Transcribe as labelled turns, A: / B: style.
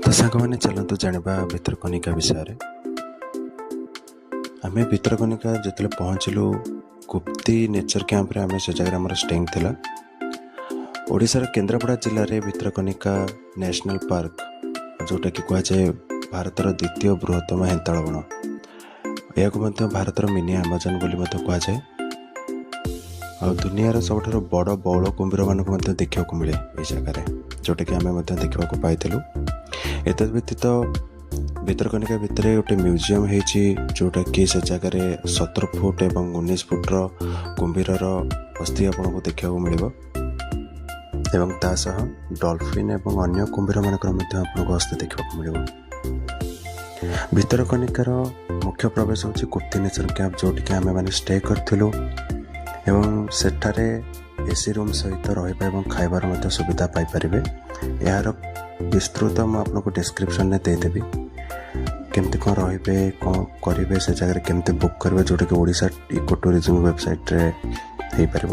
A: ତ ସାଙ୍ଗମାନେ, ଚାଲନ୍ତୁ ଜାଣିବା ଭିତରକନିକା ବିଷୟରେ। ଆମେ ଭିତରକନିକା ଯେତେବେଳେ ପହଞ୍ଚିଲୁ, ଗୁପ୍ତି ନେଚର କ୍ୟାମ୍ପରେ ଆମେ ସେ ଜାଗାରେ ଆମର ଷ୍ଟେଇଂ ଥିଲା। ଓଡ଼ିଶାର କେନ୍ଦ୍ରାପଡ଼ା ଜିଲ୍ଲାରେ ଭିତରକନିକା ନ୍ୟାସନାଲ୍ ପାର୍କ, ଯେଉଁଟାକି କୁହାଯାଏ ଭାରତର ଦ୍ୱିତୀୟ ବୃହତ୍ତମ ହେନ୍ତାଳ ବଣ। ଏହାକୁ ମଧ୍ୟ ଭାରତର ମିନି ଆମାଜନ ବୋଲି ମଧ୍ୟ କୁହାଯାଏ। ଆଉ ଦୁନିଆର ସବୁଠାରୁ ବଡ଼ ବଉଳ କୁମ୍ଭୀରମାନଙ୍କୁ ମଧ୍ୟ ଦେଖିବାକୁ ମିଳେ ଏଇ ଜାଗାରେ, ଯେଉଁଟାକି ଆମେ ମଧ୍ୟ ଦେଖିବାକୁ ପାଇଥିଲୁ। ଏତଦ୍ ବ୍ୟତୀତ ଭିତରକନିକା ଭିତରେ ଗୋଟେ ମ୍ୟୁଜିୟମ୍ ହେଇଛି, ଯେଉଁଟାକି ସେ ଜାଗାରେ 17 ଫୁଟ ଏବଂ 19 ଫୁଟର କୁମ୍ଭୀରର ଅସ୍ଥି ଆପଣଙ୍କୁ ଦେଖିବାକୁ ମିଳିବ ଏବଂ ତା ସହ ଡଲଫିନ୍ ଏବଂ ଅନ୍ୟ କୁମ୍ଭୀରମାନଙ୍କର ମଧ୍ୟ ଆପଣଙ୍କୁ ଅସ୍ଥି ଦେଖିବାକୁ ମିଳିବ। ଭିତରକନିକାର ମୁଖ୍ୟ ପ୍ରବେଶ ହେଉଛି ଗୁପ୍ତି ନେଚର କ୍ୟାମ୍ପ, ଯେଉଁଠିକି ଆମେମାନେ ଷ୍ଟେ କରିଥିଲୁ ଏବଂ ସେଠାରେ ଏସି ରୁମ୍ ସହିତ ରହିବା ଏବଂ ଖାଇବାର ମଧ୍ୟ ସୁବିଧା ପାଇପାରିବେ। ଏହାର ବିସ୍ତୃତ ମୁଁ ଆପଣଙ୍କୁ ଡିସ୍କ୍ରିପ୍ସନରେ ଦେଇଦେବି, କେମିତି କ'ଣ ରହିବେ, କ'ଣ କରିବେ, ସେ ଜାଗାରେ କେମିତି ବୁକ୍ କରିବେ, ଯେଉଁଟାକି ଓଡ଼ିଶା ଇକୋ ଟୁରିଜିମ୍ ୱେବସାଇଟ୍ରେ ହେଇପାରିବ।